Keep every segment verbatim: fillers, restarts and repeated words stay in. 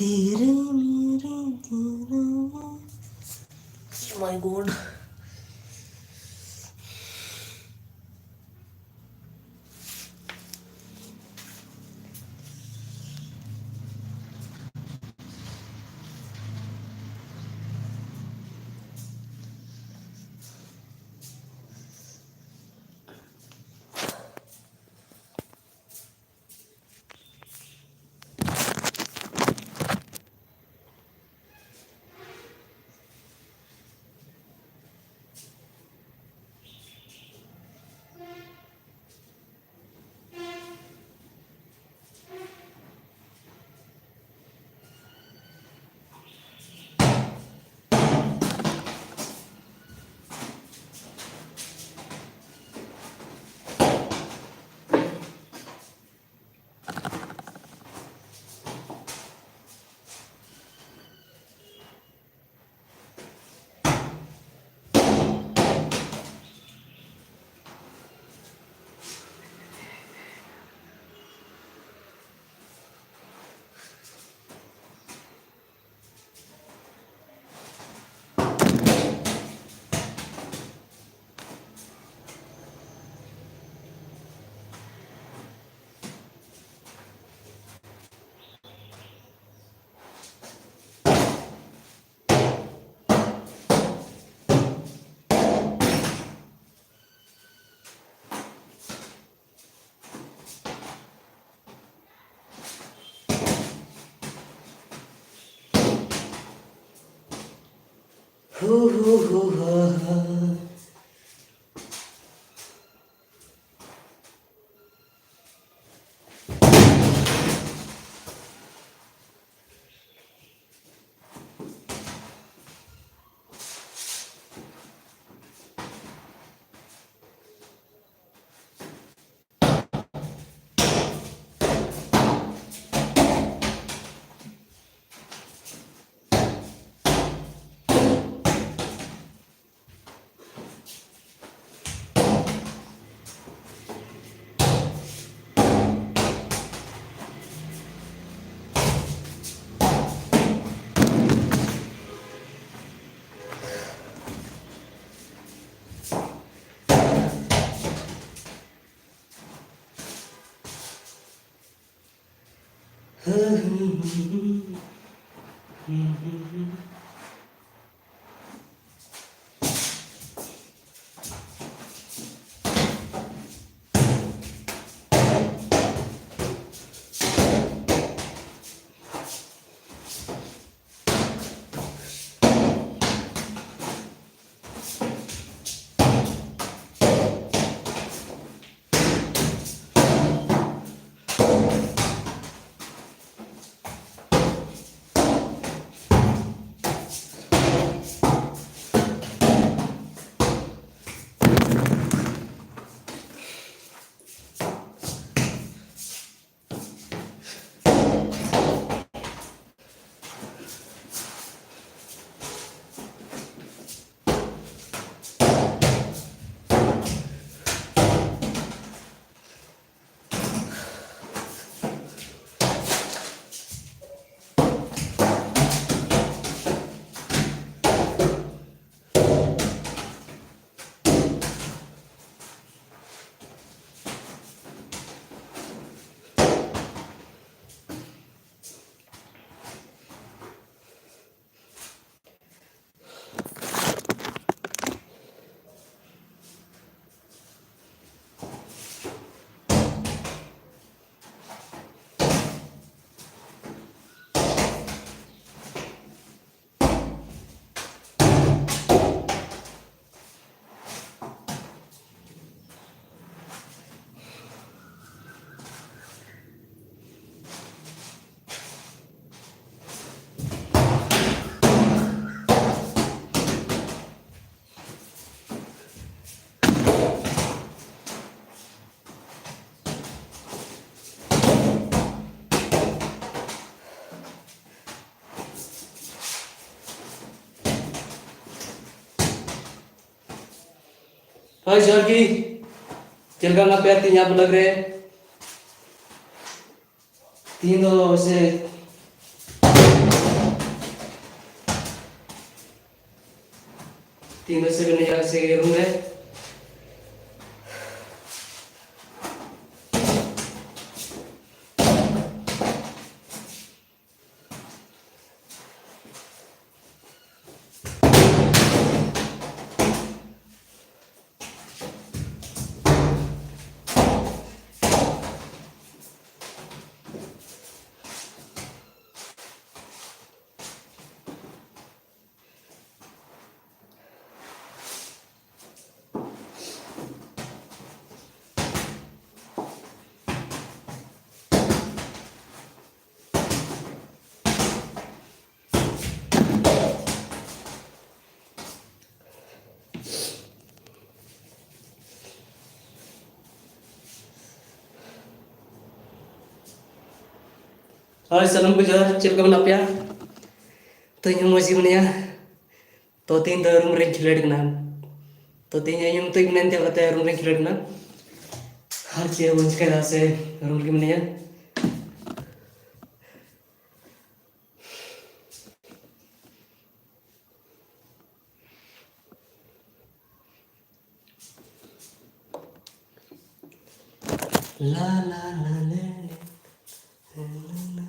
Oh my God. ᱦᱳᱭ, ᱡᱚᱦᱟᱨ ᱜᱮ᱾ ᱪᱮᱫ ᱞᱮᱠᱟ ᱢᱮᱱᱟᱜ ᱯᱮᱭᱟ ᱛᱮᱦᱮᱧᱟᱜ vlog ᱨᱮ? ᱛᱮᱦᱮᱧ ᱫᱚ ᱥᱮ, ᱛᱮᱦᱮᱧ ᱫᱚ ᱥᱮ ᱵᱮᱱ ᱮᱱᱮᱡᱟ ᱥᱮ room ᱨᱮ? ᱦᱳᱭ, ᱥᱟᱱᱟᱢ ᱠᱚ ᱡᱚᱦᱟᱨ, ᱪᱮᱫ ᱞᱮᱠᱟ ᱢᱮᱱᱟᱜ ᱯᱮᱭᱟ? ᱛᱚ, ᱤᱧ ᱦᱚᱸ ᱢᱚᱡᱽ ᱜᱮ ᱢᱤᱱᱟᱹᱧᱟ᱾ ᱛᱚ, ᱛᱮᱦᱮᱧ ᱫᱚ ᱨᱩᱢ ᱨᱮᱧ ᱠᱷᱮᱞᱳᱰ ᱠᱟᱱᱟ᱾ ᱛᱚ, ᱛᱮᱦᱮᱧ ᱤᱧ ᱢᱚᱛᱚ ᱜᱮ ᱢᱮᱱᱟᱧ ᱛᱮ, ᱚᱱᱟᱛᱮ ᱨᱩᱢ ᱨᱮᱧ ᱠᱷᱮᱞᱳᱰ ᱠᱟᱱᱟ᱾ ᱟᱨ ᱪᱮᱫ ᱦᱚᱸ ᱵᱟᱹᱧ ᱪᱤᱠᱟᱹᱭᱮᱫᱟ, ᱥᱮ ᱨᱩᱢ ᱨᱮᱜᱮ ᱢᱤᱱᱟᱹᱧᱟ᱾ ᱞᱟ ᱞᱟ ᱞᱟ ᱞᱮ ᱞᱮ ᱞᱮ ᱞᱟ ᱞᱟ᱾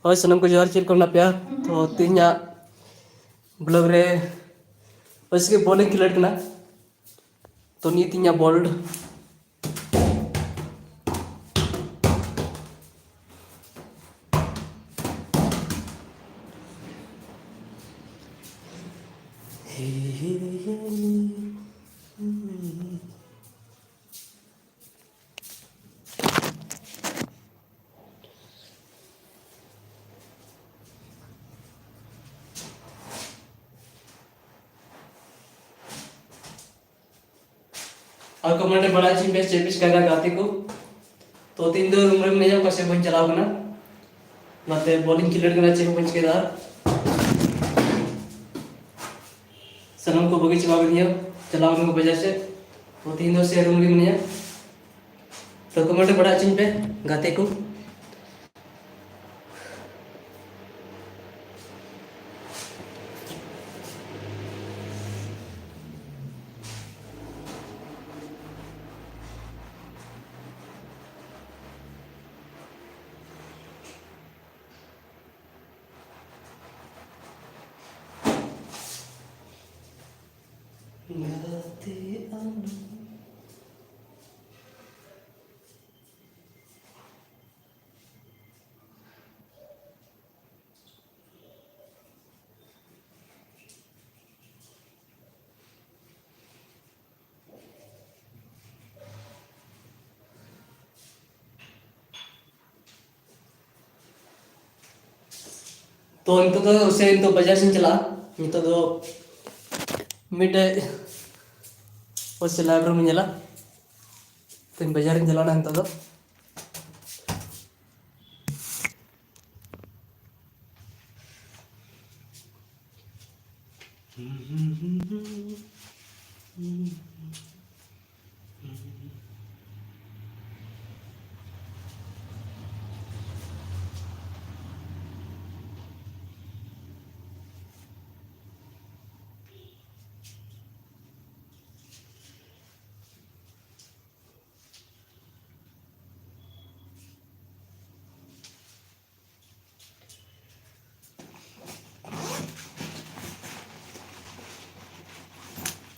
ᱦᱳᱭ, ᱥᱟᱱᱟᱢ ᱠᱚ ᱡᱚᱦᱟᱨ, ᱪᱮᱫ ᱞᱮᱠᱟ ᱢᱮᱱᱟᱜ ᱯᱮᱭᱟ? ᱛᱚ, ᱛᱮᱦᱮᱧᱟᱜ vlog ᱨᱮ ᱵᱮᱥ ᱜᱮ ᱵᱚᱞ ᱤᱧ ᱠᱷᱮᱞᱳᱰ ᱠᱟᱱᱟ᱾ ᱛᱚ ᱱᱤᱭᱟᱹ ᱛᱤᱧᱟ ᱵᱚᱞᱴ᱾ ᱟᱨ ᱠᱚᱢᱮᱱᱴ ᱨᱮ ᱵᱟᱲᱟᱭ ᱦᱚᱪᱚᱧ ᱯᱮ ᱪᱮᱫ ᱯᱮ ᱪᱤᱠᱟᱹᱭᱮᱫᱟ ᱜᱟᱛᱮ ᱠᱚ᱾ ᱛᱚ ᱛᱤᱦᱤᱧ ᱫᱚ ᱨᱩᱢ ᱨᱮ ᱢᱤᱱᱟᱹᱧᱟ, ᱚᱠᱟ ᱥᱮᱫ ᱵᱟᱹᱧ ᱪᱟᱞᱟᱣ ᱠᱟᱱᱟ, ᱚᱱᱟᱛᱮ ᱵᱚᱞ ᱤᱧ ᱠᱷᱮᱞᱳᱰ ᱠᱟᱱᱟ, ᱪᱮᱫ ᱦᱚᱸ ᱵᱟᱹᱧ ᱪᱤᱠᱟᱹᱭᱮᱫᱟ᱾ ᱟᱨ ᱥᱟᱱᱟᱢ ᱠᱚ ᱵᱟᱹᱜᱤ ᱪᱟᱵᱟ ᱠᱟᱫᱤᱧᱟ, ᱪᱟᱞᱟᱣ ᱠᱟᱱᱟ ᱠᱚ ᱵᱟᱡᱟᱨ ᱥᱮᱫ᱾ ᱛᱚ ᱛᱤᱦᱤᱧ ᱫᱚ ᱥᱮ ᱨᱩᱢ ᱨᱮ ᱢᱤᱱᱟᱹᱧᱟ᱾ ᱛᱚ ᱠᱚᱢᱮᱱᱴ ᱨᱮ ᱵᱟᱲᱟᱭ ᱦᱚᱪᱚᱧ ᱯᱮ ᱜᱟᱛᱮ ᱠᱚ᱾ ᱜᱟᱛᱮ ᱟᱞᱚᱢ ᱛᱚ ᱱᱤᱛᱚᱜ ᱫᱚ ᱥᱮ ᱱᱤᱛᱚᱜ ᱵᱟᱡᱟᱨ ᱥᱮᱫ ᱤᱧ ᱪᱟᱞᱟᱜᱼᱟ᱾ ᱱᱤᱛᱚᱜ ᱫᱚ ᱢᱤᱫᱴᱮᱡ ᱳᱭ ᱥᱮ ᱞᱟᱭᱤᱵᱷ ᱨᱩᱢ ᱤᱧ ᱧᱮᱞᱟ᱾ ᱛᱚ ᱵᱟᱡᱟᱨ ᱤᱧ ᱪᱟᱞᱟᱜᱼᱟ ᱱᱤᱛᱚᱜ ᱫᱚ᱾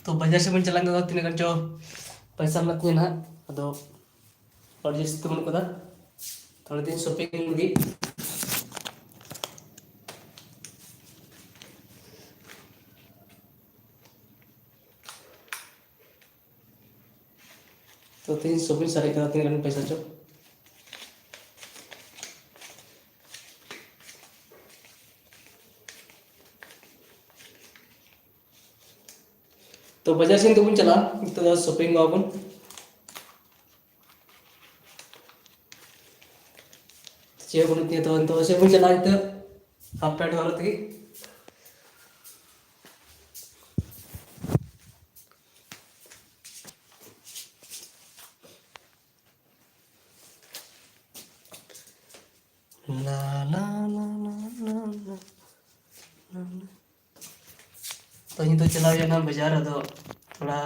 ᱛᱚ ᱵᱟᱡᱟᱨ ᱥᱮᱫ ᱵᱚᱱ ᱪᱟᱞᱟᱣ ᱞᱮᱱ ᱜᱮ, ᱛᱤᱱᱟᱹᱜ ᱜᱟᱱ ᱪᱚ ᱯᱚᱭᱥᱟ ᱢᱮᱱᱟᱜ ᱛᱤᱧᱟᱹ ᱱᱟᱦᱟᱜ, ᱟᱫᱚ ᱟᱹᱰᱤ ᱡᱟᱹᱥᱛᱤ ᱫᱚ ᱵᱟᱹᱱᱩᱜ ᱠᱟᱫᱟ᱾ ᱛᱷᱚᱲᱟ ᱫᱤᱱ ᱥᱚᱯᱤᱝ ᱞᱟᱹᱜᱤᱫ᱾ ᱛᱚ ᱛᱮᱦᱮᱧ ᱥᱚᱯᱤᱝ ᱥᱟᱨᱮᱡ ᱠᱟᱫᱟ, ᱛᱤᱱᱟᱹᱜ ᱜᱟᱱ ᱯᱚᱭᱥᱟ ᱪᱚ᱾ ᱛᱚ ᱵᱟᱡᱟᱨ ᱥᱮᱱ ᱛᱮᱵᱚᱱ ᱪᱟᱞᱟᱜᱼᱟ, ᱱᱤᱛᱚᱜ ᱫᱚ ᱥᱚᱯᱤᱝ ᱠᱚᱣᱟ ᱵᱚᱱ᱾ ᱪᱮᱫ ᱦᱚᱸ ᱵᱟᱹᱱᱩᱜ ᱛᱤᱧᱟᱹ, ᱛᱚ ᱱᱤᱛᱚᱜ ᱥᱮᱫ ᱵᱚᱱ ᱪᱟᱞᱟᱜᱼᱟ, ᱱᱤᱛᱚᱜ ᱦᱟᱯ ᱯᱮᱱᱴ ᱦᱚᱨᱚᱜ ᱛᱮᱜᱮ᱾ ᱞᱟ, ᱞᱟ, ᱞᱟ, ᱞᱟ, ᱞᱟ, ᱞᱟ, ᱞᱟ᱾ ᱛᱚ ᱱᱤᱛᱚᱜ ᱪᱟᱞᱟᱣ ᱦᱩᱭᱩᱜᱼᱟ ᱵᱟᱡᱟᱨ, ᱟᱫᱚ ᱛᱷᱚᱲᱟ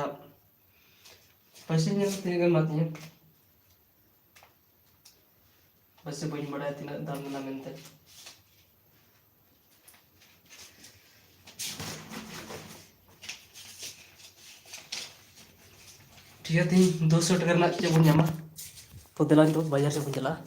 ᱯᱚᱭᱥᱟ ᱧᱮᱞ ᱛᱤᱱᱟᱹᱜ ᱜᱟᱱ ᱮᱢᱟ ᱛᱤᱧᱟᱹ᱾ ᱯᱚᱭᱥᱟ ᱵᱟᱹᱧ ᱵᱟᱲᱟᱭᱟ ᱛᱤᱱᱟᱹᱜ ᱫᱟᱢ ᱠᱟᱱᱟ ᱢᱮᱱᱛᱮ᱾ ᱴᱷᱤᱠ ᱜᱮᱭᱟ, ᱛᱮᱦᱮᱧ ᱫᱩᱥᱚ ᱴᱟᱠᱟ ᱨᱮᱱᱟᱜ ᱪᱮᱫ ᱵᱚᱱ ᱧᱟᱢᱟ? ᱛᱚ ᱫᱮᱞᱟ ᱱᱤᱛᱚᱜ ᱵᱟᱡᱟᱨ ᱥᱮᱫ ᱵᱚᱱ ᱪᱟᱞᱟᱜᱼᱟ᱾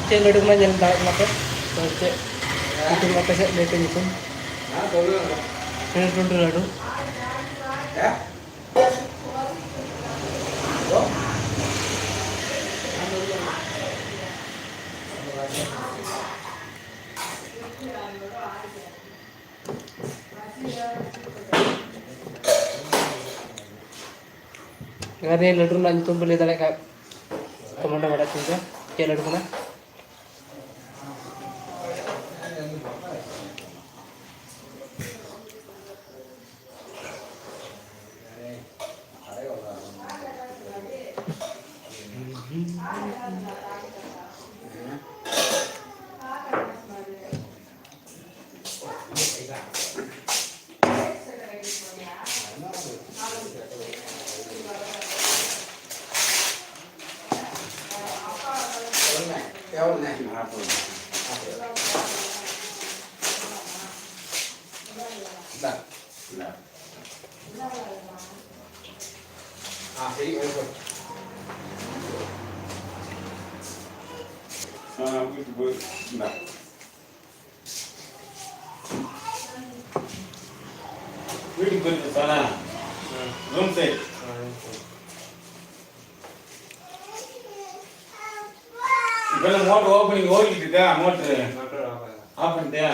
ᱪᱮᱫ ᱞᱟᱹᱰᱩ ᱠᱟᱱᱟ ᱧᱮᱞ ᱫᱟᱲᱮᱭᱟᱜ ᱠᱟᱱᱟ ᱯᱮ᱾ ᱛᱚ ᱪᱮᱫ ᱧᱩᱛᱩᱢ ᱟᱯᱮ ᱥᱮᱫ ᱞᱟᱹᱭ ᱯᱮ ᱧᱩᱛᱩᱢ᱾ ᱴᱩᱱᱰᱩ ᱞᱟᱹᱰᱩ᱾ ᱟᱨ ᱱᱤᱭᱟᱹ ᱞᱟᱹᱰᱩ ᱨᱮᱱᱟᱜ ᱧᱩᱛᱩᱢ ᱯᱮ ᱞᱟᱹᱭ ᱫᱟᱲᱮᱭᱟᱜ ᱠᱷᱟᱡ ᱠᱚᱢᱮᱱᱴ ᱨᱮ ᱵᱟᱲᱟᱭ ᱦᱚᱪᱚᱧ ᱯᱮ, ᱪᱮᱫ ᱞᱟᱹᱰᱩ ᱠᱟᱱᱟ? வீட்டுக்கு போயிட்டு வா. Room side. இப்பெல்லாம் மோட்டர் ஓப்பனிங் ஓடிட்டு இருக்கா? மோட்டர் ஆஃப் பண்ணிட்டியா?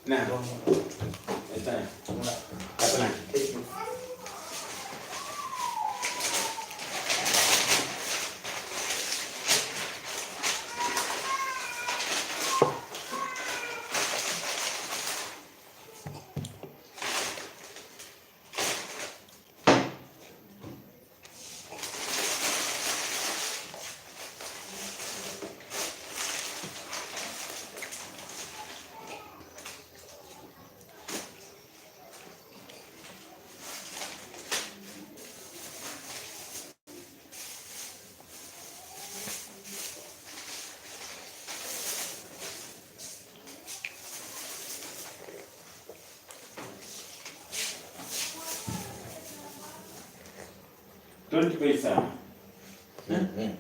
என்ன? எத்தனை? எத்தனை? டுவெண்ட்டி பைசா. ம், ம்.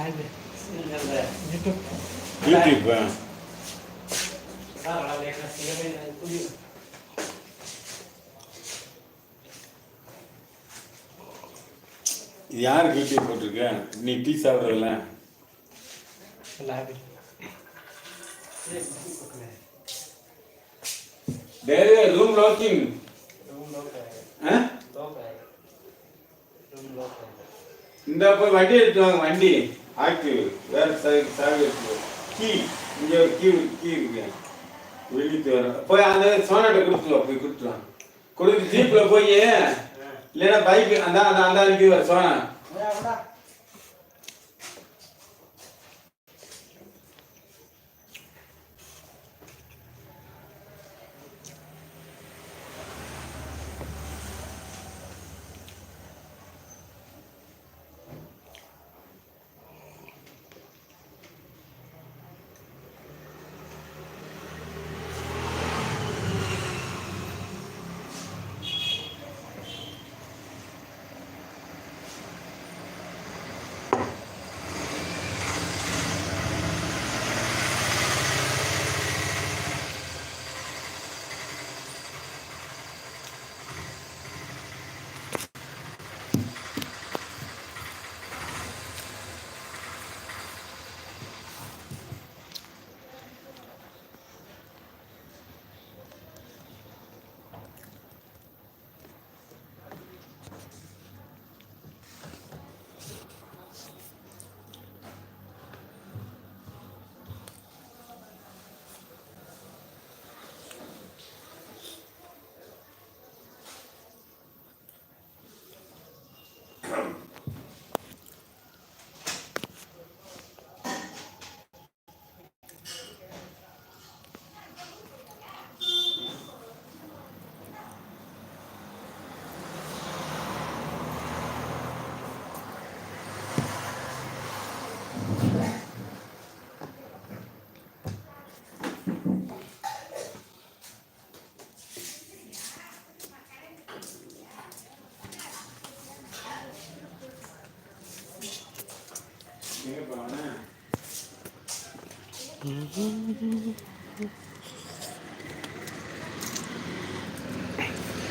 YouTube. YouTube, ஆ. இது யாருக்கு YouTube போட்டிருக்க? நீ டீ சாப்பிட்றதுல? டேய், ரூம் லாக்கிங். ஆ? இந்த போய் வண்டி எடுத்து வாங்க, வண்டி. ஆக்டிவ். வேற சா- சாவி இருக்கு. கீ. இங்க ஒரு கீ, கீ இருக்கு. விழித்து வர. போய் அந்த சோனாட்ட கொடுத்துட்டு வா, போய் கொடுத்துட்டு வா. கொடுத்து ஜீப்ல போய், இல்லைன்னா பைக், அந்த, அந்த, அந்த அனுப்பி வர சோனா.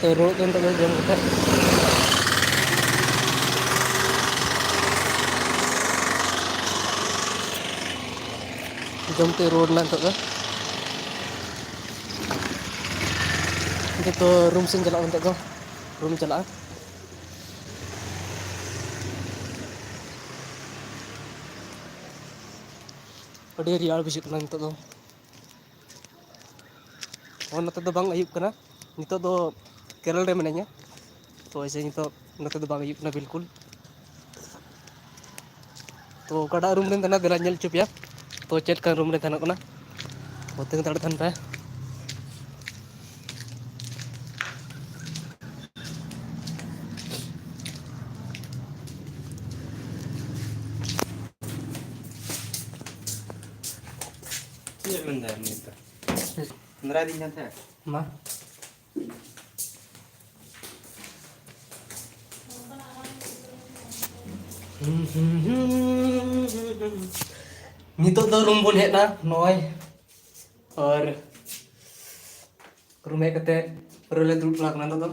ᱛᱚ, ᱨᱩᱣᱟᱹᱜ ᱠᱟᱱ ᱛᱟᱵᱚᱱᱟ ᱡᱚᱢ ᱠᱟᱛᱮ᱾ ᱡᱚᱢ ᱛᱮ ᱨᱩᱣᱟᱹᱲ ᱮᱱᱟ ᱱᱤᱛᱚᱜ ᱫᱚ᱾ ᱱᱤᱛᱚᱜ ᱫᱚ ᱨᱩᱢ ᱥᱮᱫ ᱪᱟᱞᱟᱜᱼᱟ, ᱱᱤᱛᱚᱜ ᱫᱚ ᱨᱩᱢ ᱪᱟᱞᱟᱜᱼᱟ᱾ ᱟᱹᱰᱤ ᱨᱮᱭᱟᱲ ᱵᱩᱡᱷᱟᱹᱜ ᱠᱟᱱᱟ ᱱᱤᱛᱚᱜ ᱫᱚ᱾ ᱦᱚᱸ, ᱱᱚᱛᱮ ᱫᱚ ᱵᱟᱝ ᱟᱹᱭᱩᱵ ᱠᱟᱱᱟ, ᱱᱤᱛᱚᱜ ᱫᱚ ᱠᱮᱨᱚᱞ ᱨᱮ ᱢᱤᱱᱟᱹᱧᱟ᱾ ᱛᱚ ᱮᱭᱥᱮ ᱱᱤᱛᱚᱜ ᱱᱚᱛᱮ ᱫᱚ ᱵᱟᱝ ᱟᱹᱭᱩᱵ ᱠᱟᱱᱟ ᱵᱤᱞᱠᱩᱞ᱾ ᱛᱚ ᱚᱠᱟᱴᱟᱜ ᱨᱩᱢ ᱨᱮᱧ ᱛᱟᱦᱮᱱᱟ, ᱫᱮᱞᱟᱧ ᱧᱮᱞ ᱦᱚᱪᱚ ᱯᱮᱭᱟ᱾ ᱛᱚ ᱪᱮᱫ ᱞᱮᱠᱟᱱ ᱨᱩᱢ ᱨᱮ ᱛᱟᱦᱮᱱᱚᱜ ᱠᱟᱱᱟ, ᱛᱚ ᱛᱤᱸᱜᱩ ᱦᱟᱛᱟᱲ ᱛᱟᱦᱮᱱ ᱯᱮ᱾ ᱪᱮᱫ ᱮ ᱢᱮᱱᱫᱟ ᱩᱱᱤ ᱫᱚ? ᱥᱮᱸᱫᱽᱨᱟᱭ ᱫᱤᱧ ᱠᱟᱱ ᱛᱟᱦᱮᱸᱫ᱾ ᱢᱟ᱾ ᱱᱤᱛᱚᱜ ᱫᱚ ᱨᱩᱢ ᱵᱚᱱ ᱦᱮᱡ ᱮᱱᱟ, ᱱᱚᱜᱼᱚᱭ᱾ ᱟᱨ ᱨᱩᱢ ᱦᱮᱡ ᱠᱟᱛᱮ ᱯᱩᱨᱟᱹ ᱞᱮ ᱫᱩᱲᱩᱵ ᱵᱟᱲᱟ ᱠᱟᱱᱟ᱾ ᱱᱤᱛᱚᱜ ᱫᱚ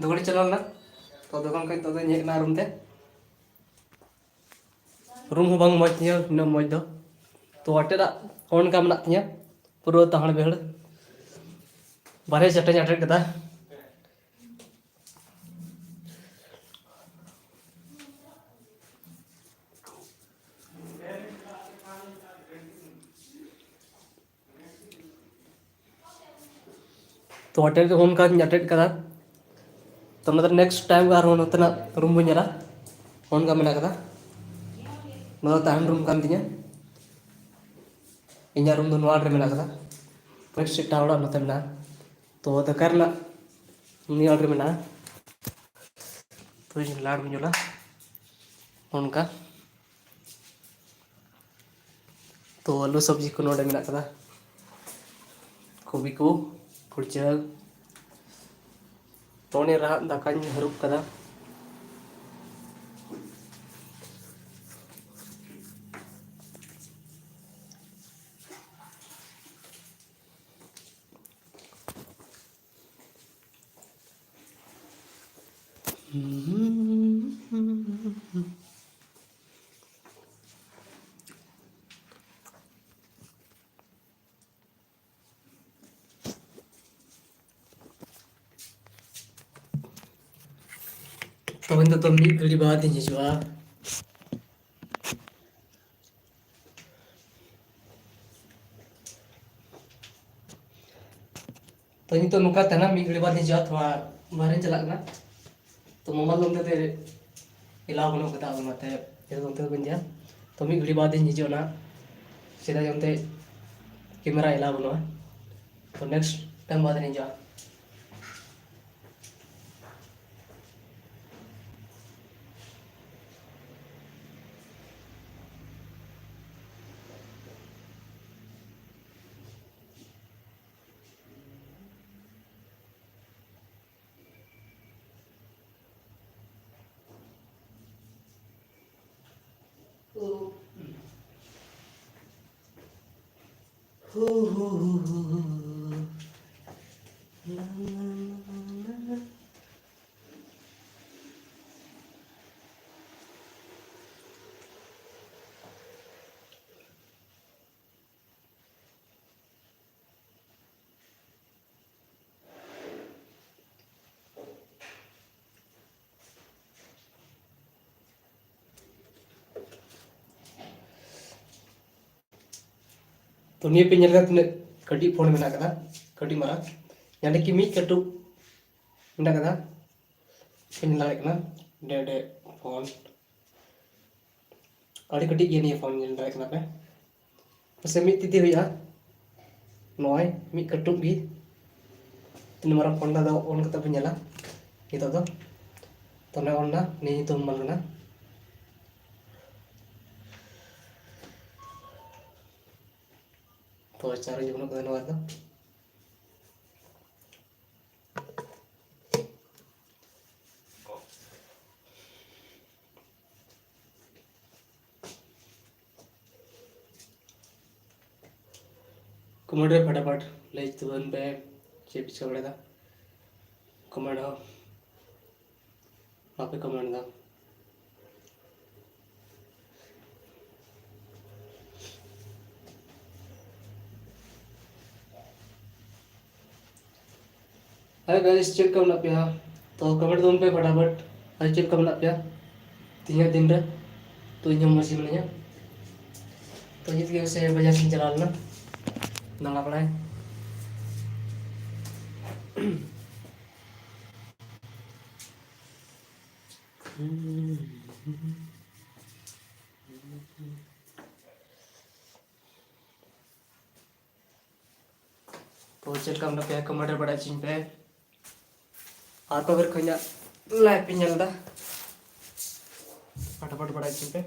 ᱫᱚᱠᱟᱱ ᱤᱧ ᱪᱟᱞᱟᱣ ᱞᱮᱱᱟ, ᱛᱚ ᱫᱚᱠᱟᱱ ᱠᱷᱚᱱ ᱱᱤᱛᱚᱜ ᱫᱚᱧ ᱦᱮᱡ ᱮᱱᱟ ᱨᱩᱢ ᱛᱮ᱾ ᱨᱩᱢ ᱦᱚᱸ ᱵᱟᱝ ᱢᱚᱡᱽ ᱛᱤᱧᱟᱹ ᱩᱱᱟᱹᱜ ᱢᱚᱡᱽ ᱫᱚ᱾ ᱛᱚ ᱟᱴᱮᱫᱟᱜ ᱚᱱᱠᱟ ᱢᱮᱱᱟᱜ ᱛᱤᱧᱟᱹ, ᱯᱩᱨᱟᱹ ᱛᱟᱦᱟᱲ ᱵᱮᱦᱟᱲ᱾ ᱵᱟᱨᱦᱮ ᱪᱟᱴᱟᱧ ᱟᱴᱮᱫ ᱠᱮᱫᱟ᱾ ᱛᱚ ᱟᱴᱮᱫ ᱫᱚ ᱚᱱᱠᱟᱧ ᱟᱴᱮᱫ ᱠᱟᱫᱟ᱾ ᱛᱚ ᱚᱱᱟ ᱫᱚ next time ᱟᱨᱦᱚᱸ ᱱᱚᱛᱮᱱᱟᱜ ᱨᱩᱢ ᱵᱚᱱ ᱧᱮᱞᱟ᱾ ᱚᱱᱠᱟ ᱢᱮᱱᱟᱜ ᱠᱟᱫᱟ᱾ ᱱᱚᱣᱟ ᱫᱚ ᱛᱟᱦᱮᱱ ᱨᱩᱢ ᱠᱟᱱ ᱛᱤᱧᱟᱹ᱾ ᱤᱧᱟᱹᱜ ᱨᱩᱢ ᱫᱚ ᱱᱚᱣᱟ ᱨᱮ ᱢᱮᱱᱟᱜ ᱠᱟᱫᱟ᱾ next ᱮᱴᱟᱜ ᱚᱲᱟᱜ ᱱᱚᱛᱮ ᱢᱮᱱᱟᱜᱼᱟ᱾ ᱛᱚ ᱫᱟᱠᱟ ᱨᱮᱱᱟᱜ ᱱᱤᱭᱟᱹ ᱚᱲᱟᱜ ᱨᱮ ᱢᱮᱱᱟᱜᱼᱟ᱾ ᱛᱚ ᱤᱧ ᱞᱟᱲ ᱵᱚᱱ ᱧᱮᱞᱟ᱾ ᱚᱱᱠᱟ᱾ ᱛᱚ ᱟᱹᱞᱩ ᱥᱚᱵᱽᱡᱤ ᱠᱚ ᱱᱚᱰᱮ ᱢᱮᱱᱟᱜ ᱠᱟᱫᱟ, ᱠᱚᱵᱤ ᱠᱚ, ᱠᱩᱲᱪᱟᱹ᱾ ᱛᱚ ᱚᱱᱮ ᱨᱟᱦᱟᱜ ᱫᱟᱠᱟᱧ ᱦᱟᱹᱨᱩᱵ ᱠᱟᱫᱟ᱾ ᱛᱚ, ᱤᱧ ᱫᱚ ᱛᱚ ᱢᱤᱫ ᱜᱷᱟᱹᱲᱤ ᱵᱟᱫᱽ ᱤᱧ ᱦᱤᱡᱩᱜᱼᱟ᱾ ᱛᱚ, ᱱᱤᱛᱚᱜ ᱱᱚᱝᱠᱟ ᱛᱟᱦᱮᱱᱟ, ᱢᱤᱫ ᱜᱷᱟᱹᱲᱤ ᱵᱟᱫᱽ ᱤᱧ ᱦᱤᱡᱩᱜᱼᱟ, ᱛᱷᱚᱲᱟ ᱵᱟᱦᱨᱮᱧ ᱪᱟᱞᱟᱜ ᱠᱟᱱᱟ᱾ ᱛᱚ, ᱢᱳᱵᱟᱭᱤᱞ ᱫᱚ ᱚᱱᱛᱮ ᱛᱮ ᱮᱞᱟᱣ ᱵᱟᱹᱱᱩᱜ ᱠᱟᱫᱟ, ᱟᱫᱚ ᱚᱱᱟᱛᱮ ᱱᱤᱛᱚᱜ ᱫᱚ ᱚᱱᱛᱮ ᱫᱚ ᱵᱟᱹᱧ ᱤᱫᱤᱭᱟ᱾ ᱛᱚ, ᱢᱤᱫ ᱜᱷᱟᱹᱲᱤ ᱵᱟᱫᱽ ᱤᱧ ᱦᱤᱡᱩᱜᱼᱟ ᱱᱟᱜ, ᱪᱮᱫᱟᱜ ᱡᱮ ᱚᱱᱛᱮ ᱠᱮᱢᱮᱨᱟ ᱮᱞᱟᱣ ᱵᱟᱹᱱᱩᱜᱼᱟ᱾ ᱛᱚ, ᱱᱮᱠᱥᱴ ᱴᱟᱭᱤᱢ ᱵᱟᱫᱽ ᱨᱤᱧ ᱦᱤᱡᱩᱜᱼᱟ᱾ ᱛᱚ, ᱱᱤᱭᱟᱹ ᱯᱮ ᱧᱮᱞ ᱠᱟᱫᱟ ᱛᱤᱱᱟᱹᱜ ᱠᱟᱹᱴᱤᱡ ᱯᱷᱳᱱ ᱢᱮᱱᱟᱜ ᱠᱟᱫᱟ, ᱠᱟᱹᱴᱤᱡ ᱢᱟᱨᱟᱝ, ᱭᱟᱱᱤ ᱠᱤ ᱢᱤᱫ ᱠᱟᱹᱴᱩᱵ ᱢᱮᱱᱟᱜ ᱠᱟᱫᱟ᱾ ᱯᱮ ᱧᱮᱞ ᱫᱟᱲᱮᱭᱟᱜ ᱠᱟᱱᱟ, ᱰᱮ ᱰᱮ ᱯᱷᱳᱱ, ᱟᱹᱰᱤ ᱠᱟᱹᱴᱤᱡ ᱜᱮᱭᱟ ᱱᱤᱭᱟᱹ ᱯᱷᱳᱱ, ᱧᱮᱞ ᱫᱟᱲᱮᱭᱟᱜ ᱠᱟᱱᱟ ᱯᱮ᱾ ᱯᱟᱥᱮ ᱢᱤᱫ ᱛᱤ ᱛᱮ ᱦᱩᱭᱩᱜᱼᱟ᱾ ᱱᱚᱜᱼᱚᱭ ᱢᱤᱫ ᱠᱟᱹᱴᱩᱵ ᱜᱮ᱾ ᱛᱤᱱ ᱢᱟᱨᱟᱝ ᱯᱷᱳᱱ ᱫᱚ ᱟᱫᱚ ᱚᱱ ᱠᱟᱛᱮ ᱵᱚᱱ ᱧᱮᱞᱟ ᱱᱤᱛᱚᱜ ᱫᱚ᱾ ᱛᱚ, ᱱᱚᱜᱼᱚ ᱱᱟ ᱱᱤᱭᱟᱹ ᱧᱩᱛᱩᱢ ᱵᱚᱞᱚᱱᱟ᱾ ᱛᱚ, ᱪᱟᱨᱡᱽ ᱵᱟᱹᱱᱩᱜ ᱠᱟᱫᱟ ᱱᱚᱣᱟ ᱨᱮᱫᱚ᱾ ᱠᱚᱢᱮᱱᱴ ᱨᱮ ᱯᱷᱟᱴᱟᱯᱷᱟᱴ ᱞᱟᱹᱭ ᱛᱟᱵᱚᱱ ᱯᱮ, ᱪᱮᱫ ᱯᱮ ᱪᱤᱠᱟᱹ ᱵᱟᱲᱟᱭᱮᱫᱟ? ᱠᱚᱢᱮᱱᱴ ᱦᱚᱸ ᱵᱟᱯᱮ ᱠᱚᱢᱮᱱᱴ ᱮᱫᱟ᱾ ᱦᱟᱭ ᱜᱟᱭᱤᱥ, ᱪᱮᱫ ᱞᱮᱠᱟ ᱢᱮᱱᱟᱜ ᱯᱮᱭᱟ? ᱛᱚ ᱠᱚᱢᱮᱱᱴ ᱛᱟᱵᱚᱱ ᱯᱮ ᱯᱷᱟᱴᱟᱯᱷᱟᱴ᱾ ᱟᱨ ᱪᱮᱫ ᱞᱮᱠᱟ ᱢᱮᱱᱟᱜ ᱯᱮᱭᱟ ᱛᱮᱦᱮᱧᱟᱜ ᱫᱤᱱ ᱨᱮ? ᱛᱚ ᱤᱧ ᱦᱚᱸ ᱢᱚᱡᱽ ᱜᱮ ᱢᱤᱱᱟᱹᱧᱟ᱾ ᱛᱚ ᱱᱤᱛ ᱜᱮ ᱥᱮ ᱵᱟᱡᱟᱨ ᱥᱮᱫ ᱤᱧ ᱪᱟᱞᱟᱣ ᱞᱮᱱᱟ ᱫᱟᱬᱟ ᱵᱟᱲᱟᱭ᱾ ᱛᱚ ᱪᱮᱫ ᱞᱮᱠᱟ ᱢᱮᱱᱟᱜ ᱯᱮᱭᱟ? ᱠᱚᱢᱮᱱᱴ ᱨᱮ ᱵᱟᱲᱟᱭ ᱦᱚᱪᱚᱧ ᱯᱮ᱾ ᱟᱨ ᱠᱚ ᱵᱮᱨ ᱠᱷᱚᱱᱟᱜ ᱞᱟᱭᱤᱵᱷ ᱯᱮ ᱧᱮᱞ ᱮᱫᱟ, ᱯᱷᱟᱴᱟᱯᱷᱟᱴ ᱵᱟᱲᱟᱭ ᱦᱚᱪᱚᱧ ᱯᱮ᱾